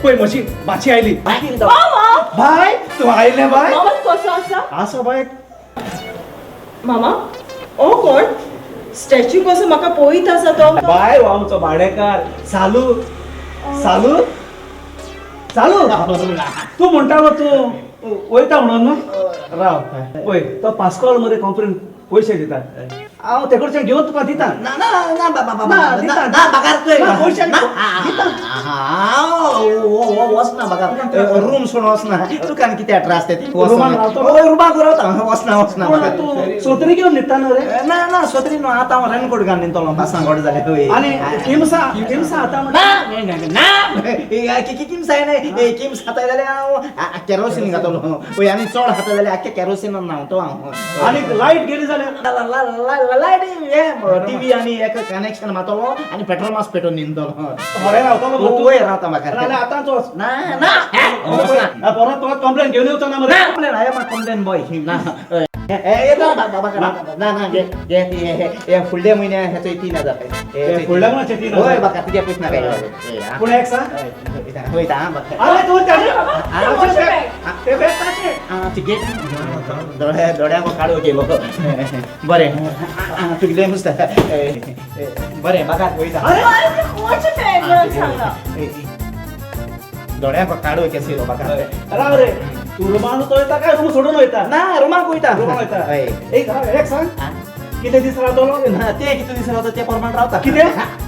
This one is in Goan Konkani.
पळय म्हजी भाची आयली. मामा. बाय, तूं आयलें बाय. मामा, तूं कसो आसा? आसा बाय. मामा, ओ कोण स्टॅच्यू कसो म्हाका पळयत आसा तो? बाय, हो आमचो भाडेकार सालू. सालू, सालू, तूं म्हणटालो तूं वयता म्हणून न्हू? राव, पळय तो पास्कॉल मरे कंपनीन पयशे दिता, हांव ते कडच्यान घेवन तुका दिता. ना ना ना बाबा बाबा. ना, ना. दिता. ना बागार तुवें. ना, पयशे ना. दिता. हांव वचना बागार, रूम सोडून वचना. तुका आनी कित्याक त्रास ते? रुमान रावतो? हय, रुमाक रावता, वचना वचना. पूण तूं सोत्री घेवन न्हिदता न्हू रे? ना ना, सोत्री न्हू, आतां हांव रेनकोट घालून न्हिदतलो, पासां गोड जालें हय. आनी किमसा किमसा आतां ना ना, किमसाय न्हय. किम्स खाता जाल्यार हांव केरोसीन घातलो हय, आनी चड खाता जाल्यार आख्खें केरोसिनान न्हांवतो हांव. आनी लायट गेली जाल्यार? लायट हे टीव्ही आनी एक कनेक्शन मारतलो आनी पेट्रोल मास पेटोवन न्हिदतलो. बरें रावतलो मरे तूं? वयर रावता म्हाका. नाल्यार आतांच वच. ना ना. ना, परत परत कंप्लेन घेवन येवचो ना मरे. कंप्लेन हांवें म्हाका कंप्लेन बॉय ना. ए बाबा, ना ना, घे घे हे फुडल्या म्हयन्या हेचो 3000. हे फुडल्या म्हयन्याचे 3000? हय बाका, तुगे पयशे नाका. पूण एक सांग. वयता आं बाका. अरे, तूं ताजे ताजें बॅग. ते बॅग ताजें. तुगे दोळ्या दोळ्यांक काडू केलो. बरें, तुगेलें नुस्तें बरें बाका, वयता. अरे. अरे, ते कोणाचें बॅग म्हणून सांगा? दोळ्यांक काडू केसलो बाका. राव रे, तूं रुमान वयता काय रूम सोडून वयता? ना, रुमाक वयता. रुमाक वयता? हय. एक एक सांग, कितले दीस रावतलो? ना, ते कितले दीस रावता ते प्रमाण रावता. कितें?